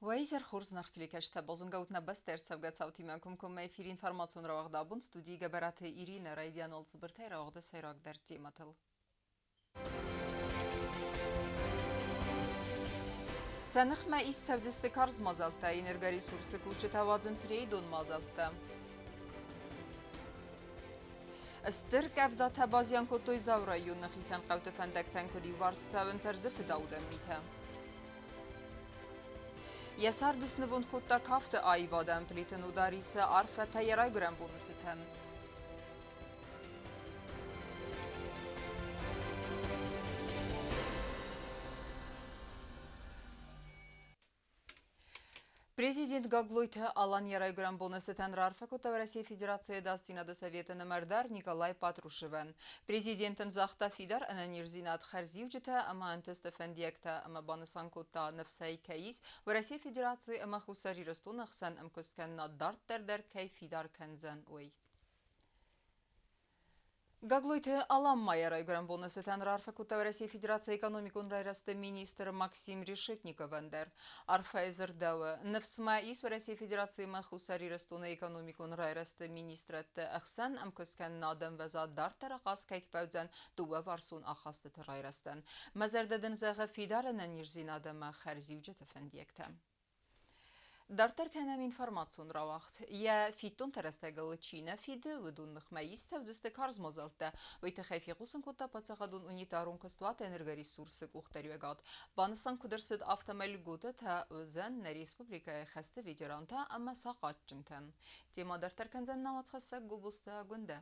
Уӕ изӕр хорз, нӕ телекӕсджытӕ, базонгӕ ут нӕ бӕстӕ ӕрцӕугӕ цаутимӕ комкоммӕ эфиры информацион рауагъд абон студийы Гӕбӕраты Иринӕ. Райдиан уал цыбыртӕй рауагъды сӕйрагдӕр темӕтыл. Сӕ ныхмӕ ист цӕудзысты карз мадзӕлттӕ, энергоресурсы кусджытӕ уадзынц рейдон мадзӕлттӕ. Стыр къӕвдатӕ базиан кодтой Дзауы районы хицӕн хъӕуты фӕндӕгтӕн, куыд иуварс цӕуынц ӕрдзы фыдаудӕн митӕ. Йӕ цард снывонд кодта кафты аивадӕн Плиты Нударисы арфӕтӕ йӕ райгуырӕн боны цытӕн. Президент Гаглойты Алан йӕ райгуырӕн боны цытӕн раарфӕ кодта Уӕрӕсейы Федерацийы Ӕдасдзинады Советы нымӕрдар Николай Патрушевӕн. Президент ын загъта фидар ӕнӕниздзинад, хӕрзиуджытӕ ӕмӕ ӕнтысты фӕндиӕгтӕ ӕмӕ банысан кодта, ныфсӕй кӕй ис, Уӕрӕсейы Федераци ӕмӕ Хуссар Ирыстоны хсӕн ӕмкуысткӕнынад дарддӕр дӕр кӕй фидар кӕндзӕн, уый. Гаглойты Алан ма йӕ райгуырӕн боны цытӕн раарфӕ кодта Уӕрӕсейы Федерацийы экономикон райрӕзты министр Максим Решетниковӕн дӕр. Арфӕйы дзырдӕуы, ныфс ма ис Уӕрӕсейы Федерациимӕ Хуссар Ирыстоны экономикон райрӕзты министрӕдты ӕхсӕн ӕмкуысткӕнынады ӕмвӕзад дарддӕр ахъаз кӕй фӕуыдзӕн дыууӕварсон ахастыты райрӕзтӕн. Мӕ зӕрдӕ дын зӕгъы фидар ӕнӕниздзинад ӕмӕ хӕрзиуджыты фӕндиӕгтӕ. Дарддӕр кӕнӕм информацион рауагъд. Йӕ фиддонты рӕстӕгыл чи нӕ фиды, уыдон ныхмӕ ист цӕудзысты карз мадзӕлттӕ. Уый тыххӕй фехъусын кодта паддзахадон унитарон куыстуат Энергоресурсы къухдариуӕгад. Банысан куыд ӕрцыд, афтӕмӕй льготӕтӕ уыдзӕн нӕ республикӕйы хӕсты ветерантӕ ӕмӕ сахъатджынтӕн. Темӕ дарддӕр кӕндзӕн нӕ уацхӕссӕг Гобозты Агуындӕ.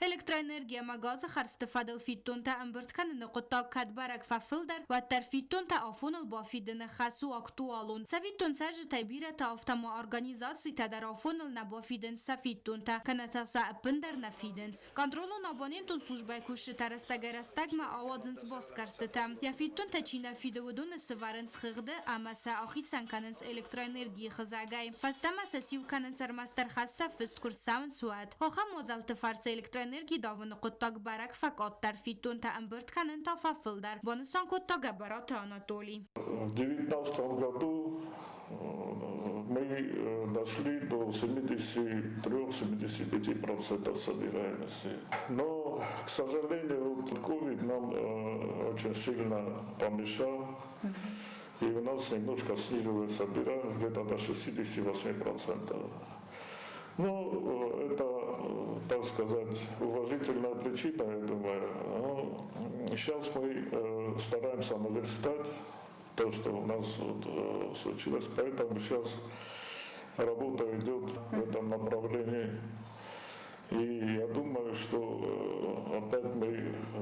Электроэнерги ӕмӕ газы хӕрдзты фӕдыл фиддонтӕ ӕмбырд кӕныны хъуыддаг кӕд бӕрӕг фӕфылдӕр, уӕддӕр фиддонтӕ афоныл бафидыны хӕс у актуалон. Цӕвиттон, цӕрджытӕй бирӕтӕ, афтӕ ма организацитӕ дӕр афоныл нӕ бафидынц сӕ фиддонтӕ, кӕнӕ та сӕ ӕппындӕр нӕ фидынц. Контролон-абонентон службӕйы кусджытӕ рӕстӕгӕй-рӕстӕгмӕ ауадзынц басгӕрстытӕ. Йӕ фиддонтӕ чи нӕ фиды, уыдоны сӕвӕрынц хыгъды ӕмӕ сӕ ахицӕн кӕнынц электроэнергийы хызӕгӕй. Фӕстӕмӕ сӕ сиу кӕнынц ӕрмӕстдӕр хӕстӕ фыст куы рцӕуынц, уӕд. Ахӕм мадзӕлтты фӕрцы электроэнерги давыны хъуыддаг бӕрӕг фӕкъаддӕр, фиддонтӕ ӕмбырд кӕнын та фӕфылдӕр, банысан кодта Гӕбӕраты Анатолий. В 2019 году мы дошли до 73-75% собираемости. Но, к сожалению, COVID нам очень сильно помешал. И у нас немножко снизилась собираемость где-то до 68%. Ну, это, так сказать, уважительная причина, я думаю. Но сейчас мы стараемся наверстать то, что у нас вот случилось. Поэтому сейчас работа идет в этом направлении. И я думаю, что опять мы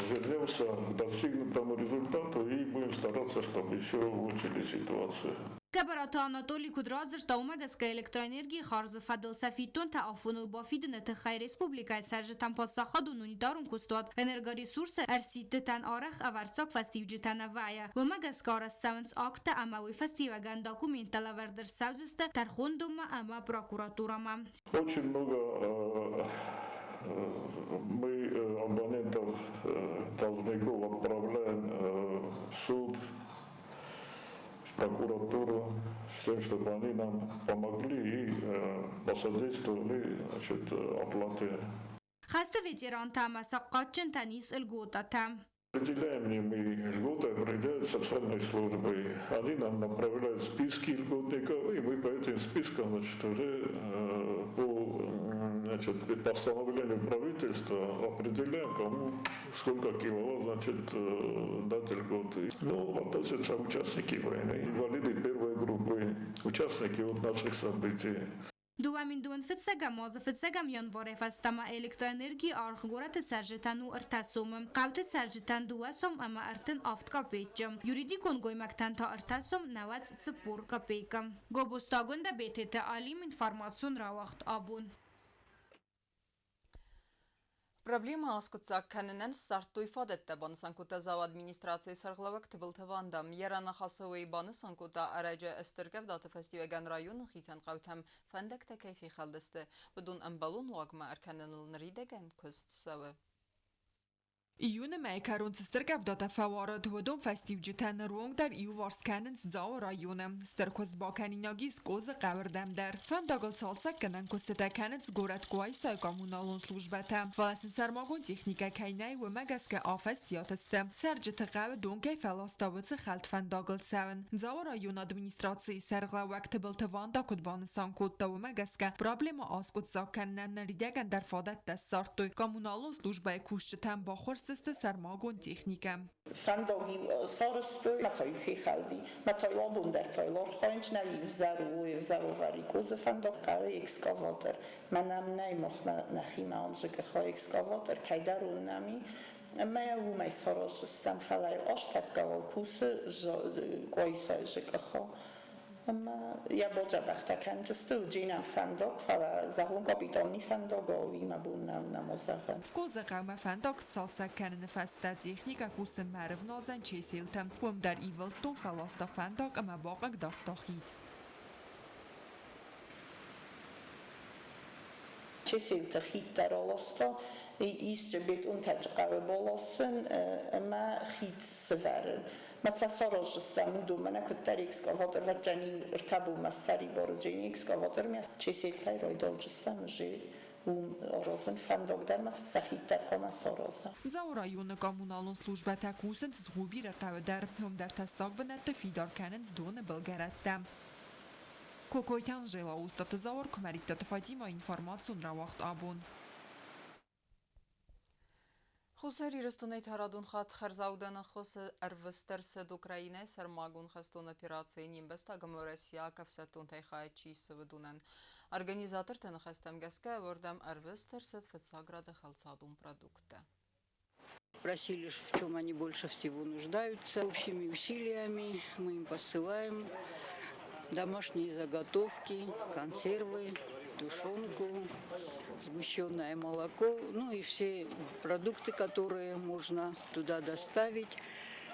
вернемся к достигнутому результату и будем стараться, чтобы еще улучшили ситуацию. Гӕбӕраты Анатоли куыд радзырдта, уымӕ гӕсгӕ электроэнергийы хардзы фӕдыл сӕ фиддонтӕ афоныл бафидыны тыххӕй республикӕйы цӕрджытӕн паддзахадон унитарон куыстуат Энергоресурсы ӕрсидтытӕн арӕх ӕвӕрццаг фӕстиуджытӕ нӕ вӕййы. Уымӕ гӕсгӕ арӕзт цӕуынц акттӕ ӕмӕ уый фӕстиуӕгӕн документтӕ лӕвӕрд ӕрцӕудзысты тӕрхондонмӕ ӕмӕ прокуратурӕмӕ. Очень много мы абонентов, должников отправляем в суд, в прокуратуру, с тем, чтобы они нам помогли и посодействовали, значит, оплате. Хӕсты ветерантӕ ӕмӕ сахъхъатджынтӕн ис льготӕтӕ. Определяем ли мы льготы, определяют социальные службы. Они нам направляют списки льготников, и мы по этим спискам, значит, уже по, значит, постановлению правительства определяем, кому сколько киловатт, значит, дать льготы. Ну, относятся участники войны, инвалиды первой группы, участники вот наших событий. 2002 фыццӕгӕм азы фыццӕгӕм январӕй фӕстӕмӕ электроэнергийы аргъ горӕты цӕрджытӕн у ӕртӕ сомы, хъӕуты цӕрджытӕн дыууӕ сом ӕмӕ 37 копейчы, юридикон гоймӕгтӕн та ӕртӕ сом 94 копейкӕ. Гобозтагонд Бететы Алим информацион рауагъд абон. Проблемӕ аскъуыддзаг кӕнынӕн ссардтой фадӕттӕ, банысан кодта Дзауы администрацийы сӕргълӕууӕг Тыбылты Ванда. Йӕ раныхасы банысан кодта, ӕрӕджы стыр къӕвдаты фӕстиуӕгӕн районы хицӕн хъӕутӕм фӕндӕгтӕ кӕй фехӕлдысты, уыдон ӕмбӕлон уагмӕ ӕркӕныныл ныридӕгӕн куыст цӕуы. Июны мӕйы кӕрон цы стыр къӕвдатӕ фӕуарыд, уыдон фӕстиуджытӕ ныронг дӕр иуварс кӕнынц Дзауы районы. Стыр куыст бакӕнинаг ис Къозы хъӕуы рдӕм дӕр. Фӕндагыл цалцӕггӕнӕн куыстытӕ кӕнынц горӕт Къуайсайы коммуналон службӕтӕ. Фӕлӕ сын сӕрмагонд техникӕ кӕй нӕй, уымӕ гӕсгӕ афӕстиат сты. Цӕрджыты хъӕуы дон кӕй фӕласта, уыцы хӕлд фӕндагыл цӕуын. Дзауы районы администрацийы сӕргълӕууӕг Тыбылты Ванда куыд банысан кодта, уымӕ гӕсгӕ проблемӕ аскъуыддзаг кӕнынӕн ныридӕгӕн дӕр фадӕттӕ ссардтой. Коммуналон службӕйы кусджытӕн баххуырсдзысты сӕрмагонд техникӕ. Фӕндаг-иу сарӕзтой, ма та-иу фехӕлди, ма та-иу абон дӕр та йыл архайынц, нӕ ӕвзӕр у, ӕвзӕр аварикозы фӕндаг хъӕуы экскаватор. Мӕнӕ ам нӕй махмӕ нӕхимӕ ам ЖКХ экскаватор, кӕйдӕр он нӕм и. Ӕмӕ йӕ уымӕй сараздзыстӕм, фӕлӕ йыл азтӕккӕ уал кусы Къуайсайы ЖКХ. Ӕмӕ йӕ бадзӕбӕхтӕ кӕндзысты, уыди нӕм фӕндаг, фӕлӕ зӕгъон капитални фӕндаг, уый мӕ бон нӕу нӕма зӕгъын. Козыхъӕумӕ фӕндаг сцалцӕг кӕныны фӕстӕ техникӕ кусынмӕ ӕрывналдзӕн Чеселты. Уым дӕр ивылдтон фӕласта фӕндаг ӕмӕ бахъыгдардта хид. Чеселты хид дӕр аласта, исчи бетъунтӕджы хъӕуы баласын ӕмӕ хид сывӕрын. Ма сӕ сараздзыстӕм уыдон, мӕнӕ куыддӕр экскаватор вӕддзӕни ӕртӕ бонмӕ ссӕрибар уыдзӕни экскаватормӕ. Чеселтӕй райдалдзыстӕм уже уым аразын фӕндаг дӕр ма сӕ хид дӕр хъуамӕ сараза. Дзауы районы коммуналон службӕтӕ кусынц Згъубиры хъӕуы дӕр. Уым дӕр тӕссаг бынӕтты фидар кӕнынц доны былгӕрӕттӕ. Кокойты Анжела, Устаты Зауыр, Куымӕридтаты Фатимӕ, информацион рауагъд абон. Хуссар Ирыстонӕй та радон хатт хӕрзаудӕн ӕххуысы ӕрвыст ӕрцыд Украинӕйы сӕрмагонд хӕстон операцийы не мбӕстаг ӕмӕ уӕрӕсейаг ӕфсӕддонтӕй хайад чи исы, уыдонӕн. Организаторты ныхӕстӕм гӕсгӕ уырдӕм ӕрвыст ӕрцыд фыццаг рады хӕлцадон продукттӕ. Просили, в чем они больше всего нуждаются. Общими усилиями мы им посылаем домашние заготовки, консервы, тушенку, сгущенное молоко, ну и все продукты, которые можно туда доставить,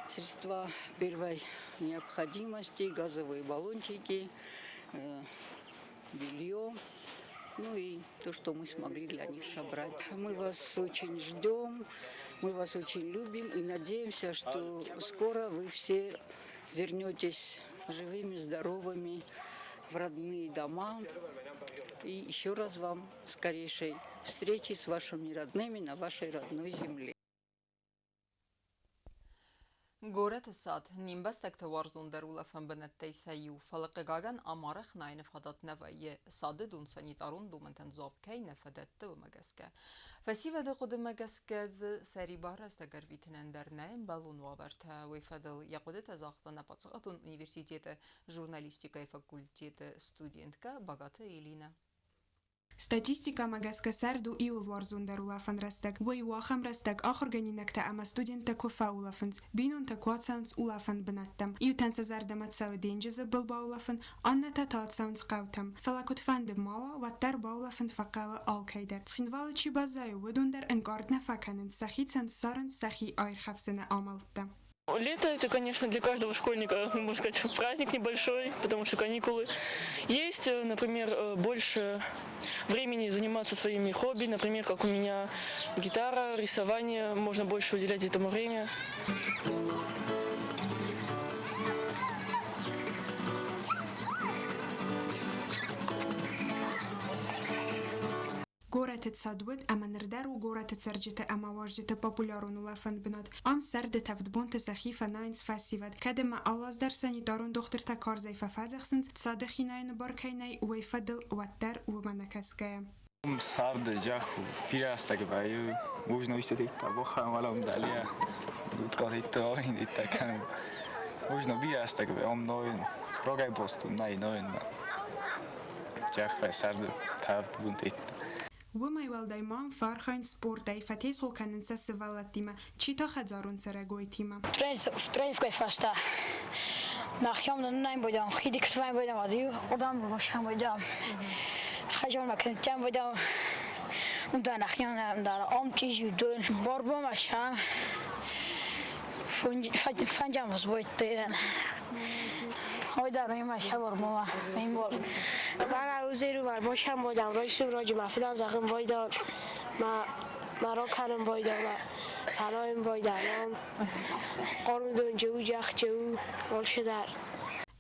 средства первой необходимости, газовые баллончики, белье, ну и то, что мы смогли для них собрать. Мы вас очень ждем, мы вас очень любим и надеемся, что скоро вы все вернетесь живыми, здоровыми в родные дома. И еще раз вам скорейшей встречи с вашими родными на вашей родной земле. Горӕты цад не мбӕстӕгты уарзондӕр улӕфӕн бынӕттӕй сӕ иу, фӕлӕ, хъыгагӕн, ам арӕх найыны фадат нӕ вӕййы, цады дон санитарон домӕнтӕн дзуапп кӕй нӕ фӕдӕтты, уымӕ гӕсгӕ. Фӕсивӕды хъуыдымӕ гӕсгӕ дзы сӕрибар рӕстӕг ӕрвитынӕн дӕр нӕй ӕмбӕлон уавӕртӕ. Уый фӕдыл йӕ хъуыдытӕ загъта нӕ паддзахадон университеты журналистикӕйы факультеты студенткӕ Багаты Элинӕ. Статистикӕмӕ гӕсгӕ сӕрд у иууыл уарзондӕр улӕфӕн рӕстӕг. Уый у ахӕм рӕстӕг, ахуыргӕнинӕгтӕ ӕмӕ студенттӕ куы фӕулӕфынц, бинонтӕ куы ацӕуынц улӕфӕн бынӕттӕм. Иутӕн сӕ зӕрдӕмӕ цӕуы денджызы был баулӕфын, аннӕтӕ та ацӕуынц хъӕутӕм. Фӕлӕ куыдфӕнды ма уа, уӕддӕр баулӕфын фӕхъӕуы алкӕй дӕр. Цхинвалы чи баззайы, уыдон дӕр ӕнкъард нӕ фӕкӕнынц, сӕхицӕн ссарынц сӕхи аирхӕфсыны амӕлттӕ. Лето – это, конечно, для каждого школьника, можно сказать, праздник небольшой, потому что каникулы. Есть, например, больше времени заниматься своими хобби, например, как у меня гитара, рисование, можно больше уделять этому время. Горӕты цад уыд ӕмӕ ныр дӕр у горӕты цӕрджыты ӕмӕ уазджыты популярон улӕфӕн бынат. Ам сӕрды тӕвд бонты сӕхи фӕнайынц фӕсивӕд, кӕд ӕмӕ алы аз дӕр санитарон дохтыртӕ карзӕй фӕфӕдзӕхсынц, цады хинайыны бар кӕй нӕй, уый фӕдыл, уӕддӕр уымӕ нӕ кӕсгӕйӕ. Сӕрды зӕхх бирӕ рӕстӕг вӕййы, Можно бирӕ рӕстӕг вӕййы, ом нойын, рогӕй бостон нӕй нойын зӕхх сӕрды тӕвд бонты. Уымӕй уӕлдай ма ам фӕархайынц спортӕй, фӕтезгъо кӕнынц сӕ сывӕллӕттимӕ, чи та хӕдзарон цӕрӕгойтимӕ. Тренировкӕйы фӕстӕ мӕхион ныннайын байдам, хиды куыд байдам, ӕд-иу хъуыдам башам байдам, хӕзонмӕ кӕнтӕм байдам, унда нӕхион ам чъизи дон, барбомӕ сӕм фӕнджам взбойттайран. Ой, да, мимо шабор мома, мимо. Ман рӯзеру бар бошам бодам, ройсум роҷи мафидан зағым бойдон. Ма Мӕ ракӕнын байдӕм, фӕнайын байдӕм, хъарм дон джеу, джеу, алцыдӕр.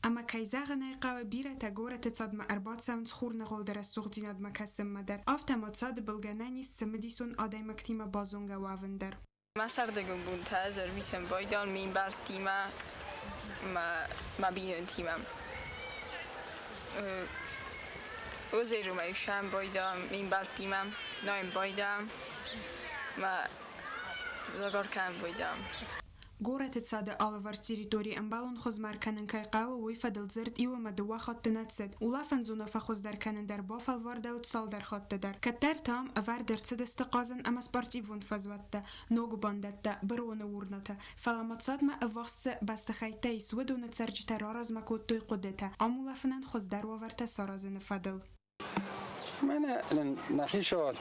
Ӕмӕ кӕй зӕгъын ӕй хъӕуы, бирӕтӕ горӕты цадмӕ ӕрбацӕуынц хурныгъуылды рӕсугъддзинадмӕ кӕсынмӕ дӕр, афтӕ ма цады былгӕнӕн ис цымыдисон адӕймӕгтимӕ базонгӕ уӕвын дӕр. Мӕ сӕрдыгон бонтӕ ӕз ӕрвитын байдӕн ме мбӕлттимӕ мӕ бинонтимӕ. Озерумӕ исӕн байдӕн ме мбӕлттимӕ, найын байдӕн, мӕ дзӕгъар кӕнын байдӕн. Горӕты цады алыварс территори ӕмбӕлон хуызмӕ ӕркӕнын кӕй хъӕуы, уый фӕдыл дзырд иу ӕмӕ дыууӕ хатты нӕ цыд. Улӕфӕн зонӕ фӕхуыздӕр кӕнын дӕр бафӕлвӕрдӕуыд цалдӕр хатты дӕр. Кӕддӕр та ам ӕвӕрд ӕрцыдысты хъазӕн ӕмӕ спортивон фӕзуӕттӕ, ног бандӕттӕ, быроны урнӕтӕ. Фӕлӕ ма цадмӕ ӕввахс цы бӕстыхӕйттӕ ис, уыдоны цӕрджытӕ раразмӕ кодтой хъуыдытӕ ам улӕфынӕн хуыздӕр уавӕртӕ саразыны фӕдыл. Мӕнӕ нын нӕхи сауат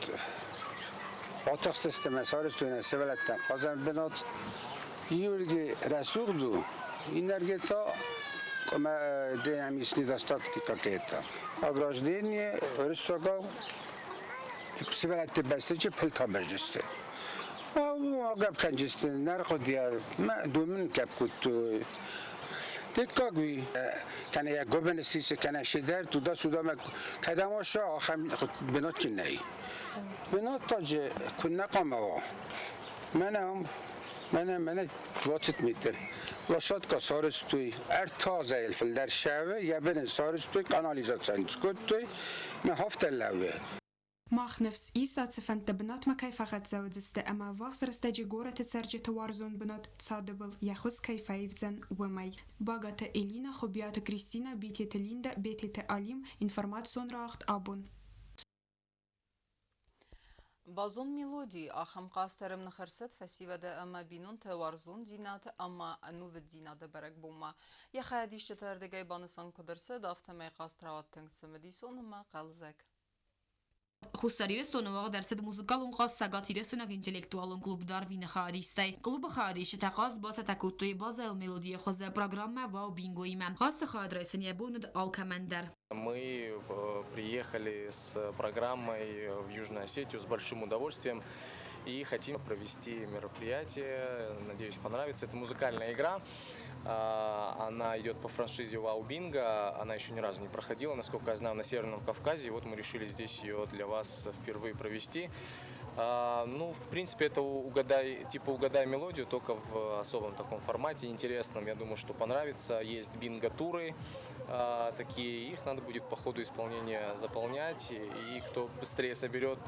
атыхстысты мӕ сарӕзтой нӕ сывӕллӕттӕн хъазӕн бынат. Иуырдыгӕй рӕсугъд у, иннӕрдыгӕй та ис недостатки какие-то. Ограждение уырыссагау сывӕллӕтты бӕсты пылтӕ бырджысты. Агӕпп кӕнджысты, нӕрхъуыдыйӕ мӕ домын кӕп кодтой. Дыккаг уый, кӕнӕ йӕ гуыбыны сисы, кӕнӕ чидӕр туда-сюда кӕдӕм аса, ахӕм бынат ын нӕй. Бынат та же куыннӕ хъуамӕ уа. Мӕнӕ ам, мӕнӕ, мӕнӕ 20 метр. Лошадка сарӕзтой, ӕртӕ азӕй фылдӕр сӕвы, йӕ быны сарӕзтой, канализаци скодтой, мӕ хафтӕ лӕууы. Мах ныфс ис, ацы фӕндтӕ бынатмӕ кӕй фӕхӕццӕ уыдзысты ӕмӕ ӕввахс рӕстӕджы горӕты цӕрджыты уарзон бынат цады был йӕ хуыз кӕй фӕивдзӕн, уымӕй. Багаты Элина, Хуыбиаты Кристина, Битеты Линда, Бететы Алим, информацион рауагъд абон. Базон мелоди ахӕм хъазтӕрӕм ныхӕрцыд фӕсивӕды ӕмӕ бинонты уарзондзинад ӕмӕ ӕнувыддзинады бӕрӕгбонмӕ. Йӕ хайадисджыты ӕрдыгӕй банысан куыд ӕрцыд, афтӕмӕй хъазт рауад тынг цымыдисон ӕмӕ хъӕлдзӕг. Хуссар Ирыстоны уагъд ӕрцыд музыкалон хъазт Цӕгатирыстойнаг интеллектуалон клуб Дарвины хайадистӕй. Клубы хайадисджытӕ хъазт бацӕттӕ кодтой базӕйыл мелодийы хуызы программӕ Вау Бинго-имӕ. Хъазты хайад райсын йӕ бон уыд алкӕмӕн дӕр. Мы приехали с программой в Южную Осетию с большим удовольствием и хотим провести мероприятие. Надеюсь, понравится. Это музыкальная игра. Она идет по франшизе Вау Бинго. Она еще ни разу не проходила, насколько я знаю, на Северном Кавказе. И вот мы решили здесь ее для вас впервые провести. Ну, в принципе, это угадай, типа угадай мелодию, только в особом таком формате интересном. Я думаю, что понравится. Есть бинго-туры такие, их надо будет по ходу исполнения заполнять. И кто быстрее соберет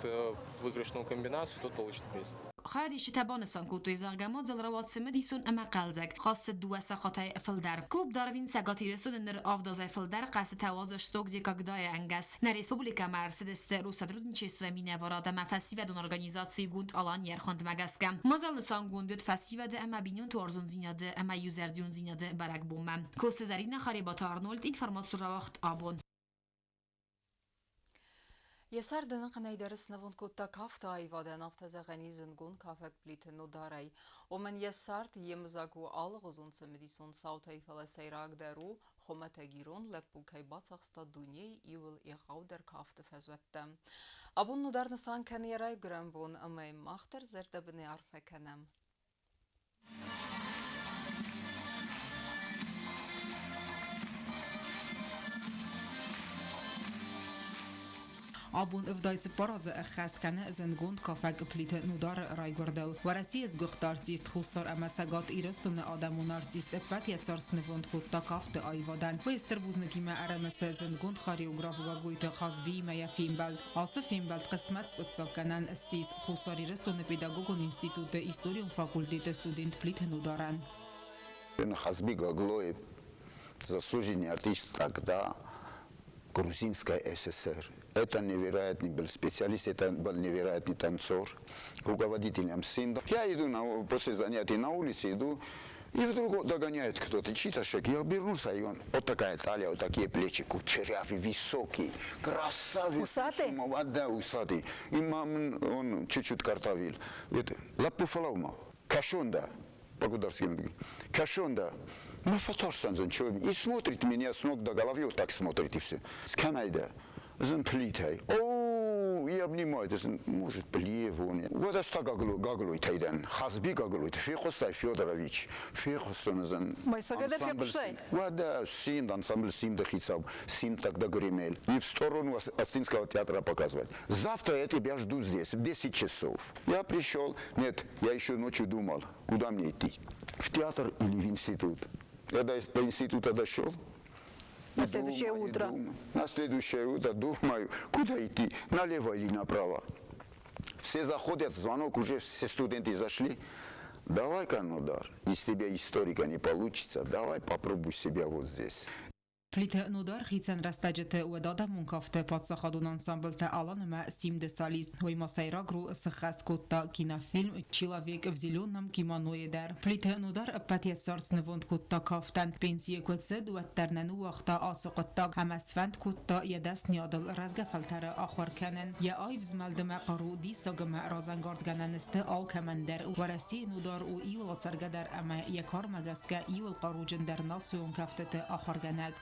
выигрышную комбинацию, тот получит приз. Хайадисджытӕ банысан кодтой, зӕгъгӕ, мадзал рауад цымыдисон ӕмӕ хъӕлдзӕг. Хъазт цыд дыууӕ сахатӕй фылдӕр. Клуб Дарвин Цӕгат Ирыстоны ныр авд азӕй фылдӕр хъазтытӕ уадзы «Что, где, когда»-йы ӕнгӕс. Нӕ республикӕмӕ ӕрцыдысты Россотрудничество минӕварад ӕмӕ фӕсивӕдон организацигонд Алани ӕрхондмӕ гӕсгӕ. Мадзал нысангонд уыд фӕсивӕды ӕмӕ бинонты уарзондзинады ӕмӕ иузӕрдиондзинады бӕрӕгбонмӕ. Коцты Зӕринӕ, Харебаты Арнольд, информацион рауагъд абон. Йӕ цард ӕнӕхъӕнӕй дӕр снывонд кодта кафты аивадӕн, афтӕ зӕгъӕн ис зындгонд кафӕг Плиты Нодарӕй. Уымӕн йӕ цард йемыдзаг у алыгъуызон цымыдисон цаутӕй, фӕлӕ сӕйрагдӕр у, хуымӕтӕг ирон лӕппу кӕй бацахста дунейы иууыл егъаудӕр кафты фӕзуӕттӕ. Абон Нодар нысан кӕны йӕ райгуырӕн бон ӕмӕ йын мах дӕр зӕрдӕбынӕй арфӕ кӕнӕм. Абон 74 азы ӕххӕст кӕны зындгонд кафӕг Плиты Нудары райгуырдыл. Уӕрӕсейы сгуыхт артист, Хуссар ӕмӕ Цӕгат Ирыстоны адӕмон артист ӕппӕт йӕ цард снывонд кодта кафты аивадӕн. Уый стыр бузныгимӕ ӕрымысы зындгонд хореограф Гаглойты Хазбиимӕ йӕ фембӕлд. Ацы фембӕлд хъысмӕт скъуыддзаггӕнӕн ссис Хуссар Ирыстоны педагогон институты историон факультеты студент Плиты Нударӕн. Хазби Гаглоев заслуженный артист тогда Грузинской ССР. Это невероятный был специалист, это был невероятный танцор, руководитель МСИН. Я иду после занятий на улице, иду, и вдруг догоняет кто-то, чей-то шаг. Я обернулся, и он, вот такая талия, вот такие плечи, кучерявый, высокий, красавец. Усатый? Да, усатый. И мам, он чуть-чуть картавил. Это, лӕппу фӕлӕуу-ма, кӕсон дӕ, по-гударски, кӕсон дӕ. Ма фӕтарстӕн, что и смотрит меня с ног до головы, вот так смотрит и все. Кӕмӕй дӕ? Зын Плитӕй. О, И обнимает. Может, плевон. Вот это Гаглойтӕй дӕн. Хазби Гаглойты. Фехъуыстай Федорович. Фехъуыстон ӕз. Майсагӕ дӕр фехъуыстай? Уӕдӕ Симд, ансамбль Симды хицау. Симд тогда гремел. И в сторону Остинского театра показывать. Завтра я тебя жду здесь, в 10 часов. Я пришел. Нет, я еще ночью думал, куда мне идти. В театр или в институт. Я до института дошел. На следующее думаю, утро. Думаю. На следующее утро думаю, куда идти, налево или направо. Все заходят, звонок, уже все студенты зашли. Давай-ка, Нодар, из тебя историка не получится, давай попробуй себя вот здесь. Плиты Нодар хицӕн рӕстӕджыты уӕд адӕмон кафты паддзахадон ансамблтӕ Алан ӕмӕ Симды солист. Уый ма сӕйраг роль сыххӕст кодта кинофильм «Человек в зеленом кимоно»-йы дӕр. Плиты Нодар ӕппӕт йӕ цард снывонд кодта кафтӕн. Пенсийы куы цыд, уӕддӕр нӕ ныууагъта ацы хъуыддаг ӕмӕ сфӕнд кодта йӕ дӕсныйадыл рӕзгӕ фӕлтӕры ахуыр кӕнын. Йӕ аив змӕлд ӕмӕ хъару диссаг ӕмӕ разӕнгардгӕнӕн сты алкӕмӕн дӕр. Уӕрӕсейы Нодар у иуыл ацӕргӕдӕр ӕмӕ йӕ кармӕ гӕсгӕ иуыл хъаруджындӕр национ кӕфтыты ахуыргӕнӕг.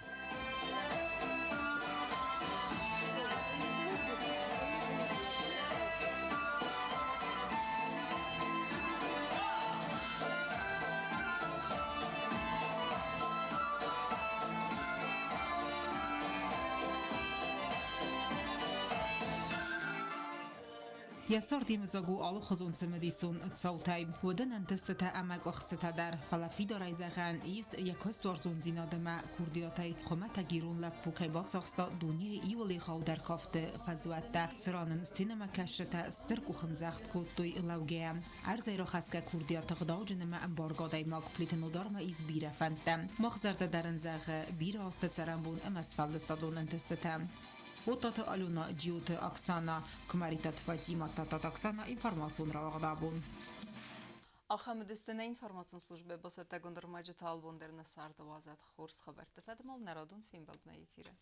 Йӕ цард йемыдзаг у алыхуызон цымыдисон цаутӕй. Уӕд ын ӕнтыстытӕ ӕмӕ къуыхцытӕ дӕр, фӕлӕ фидарӕй зӕгъӕн ис, йӕ куыстуарзондзинад ӕмӕ курдиатӕй хуымӕтӕг ирон лӕппу кӕй бацахста дунейы иуыл егъаудӕр кафты фӕзуӕттӕ, цыран ын сценӕмӕкӕсджытӕ стыр къухӕмдзӕгъд кодтой лӕугӕйӕ. Ӕрдзӕй рахӕсгӕ курдиаты гъдауджын ӕмӕ ӕмбаргӕ адӕймаг Плиты Нодармӕ ис бирӕ фӕндтӕ. Мах зӕрдӕ дӕр ын зӕгъы бирӕ азты цӕрӕнбон ӕмӕ сфӕлдыстадон ӕнтыстытӕ. Оттаты Алена, Джиоты Оксана, Куымӕридтаты Фатимӕ, Тадтаты Оксана, информацион рауагъд абон. Ахӕм уыдысты нӕ информацион службӕ бацӕттӕгонд ӕрмӕджыты албон дӕр нӕ царды уадзӕд хорз хабӕртты фӕдыл нӕ радон фембӕлдмӕ эфиры.